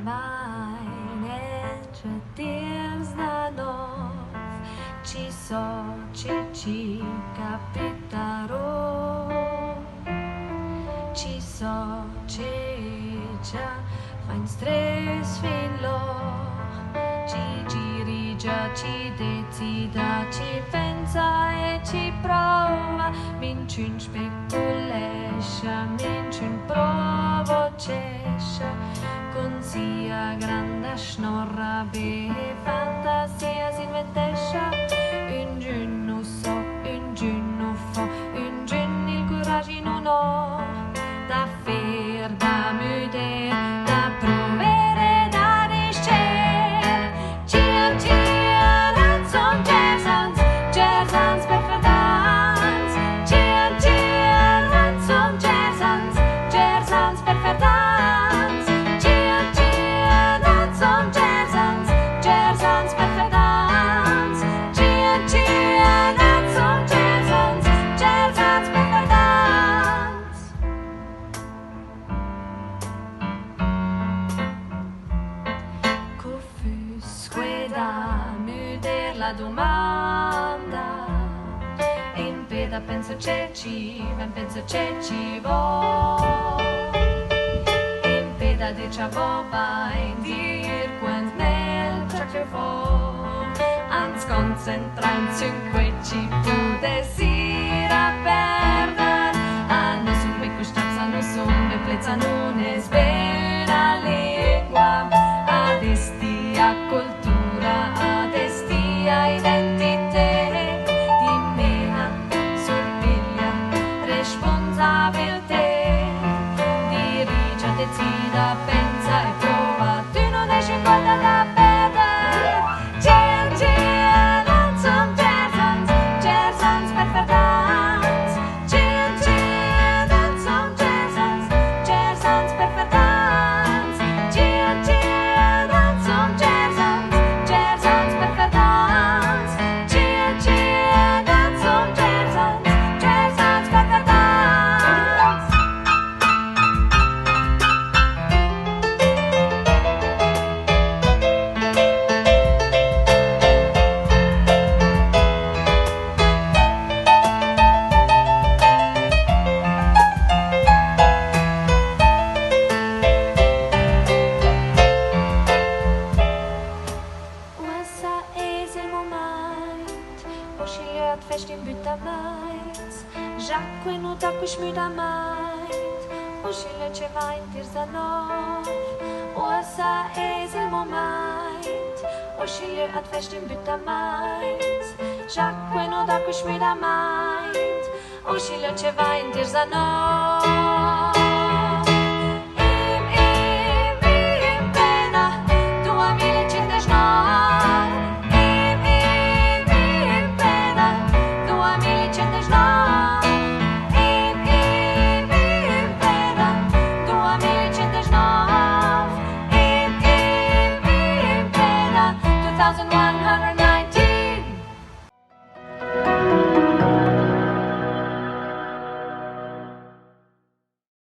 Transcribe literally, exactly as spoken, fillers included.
Vain e ce dîs da nov, ce so ce ci capitarò, ce so ce ce fain strès fin lo, ce giri già, ce decida, ce pensa e ce prova, minciun speculescia, minciun provocescia, cun sia granda snorra, bee, fantasia s'inventescia, un giorno so, un giorno fo, un giorno il curaggio non ho, da fer, da muder, da prover e da riscer. Cier, cier, anzon gers ans, gers ans per fer danz. Cier, cier, anzon gers ans, gers ans per fer danz. Cier, cier, anzon gers ans, gers ans per fer danz. Cier, cier, anzon gers ans, gers ans per fer danz. Cu fus que da muder la domanda, in peda pensa ce ci va, in pensa ce ci vo, in peda dice vo va in dir quant mel ciò che vo, ans concentrans in que ci pudes ir a perder, a no sun be custats, a no sun be plets, a no es be una lengua, a destia cultura, a destia identite, di mena, surpiglia, responsabilte, dirigia, decida, pensa e prova, tu non es in qualda da perder. Cier, cier, anzon gers ans, gers ans per fer danz. Cier, cier, anzon gers ans, gers ans per fer danz. Cier, cier, anzon gers ans, gers ans per fer danz. Cier, cier, anzon gers ans, gers ans per fer danz. Oua ça es el momint, o chileu at feste in buta maint, Jacques nu da cusmudamaint, o chileu ce va in dir za nov. Oua ça es el momint, o chileu at feste in buta maint, Jacques nu da cusmudamaint, o chileu ce va in dir za nov.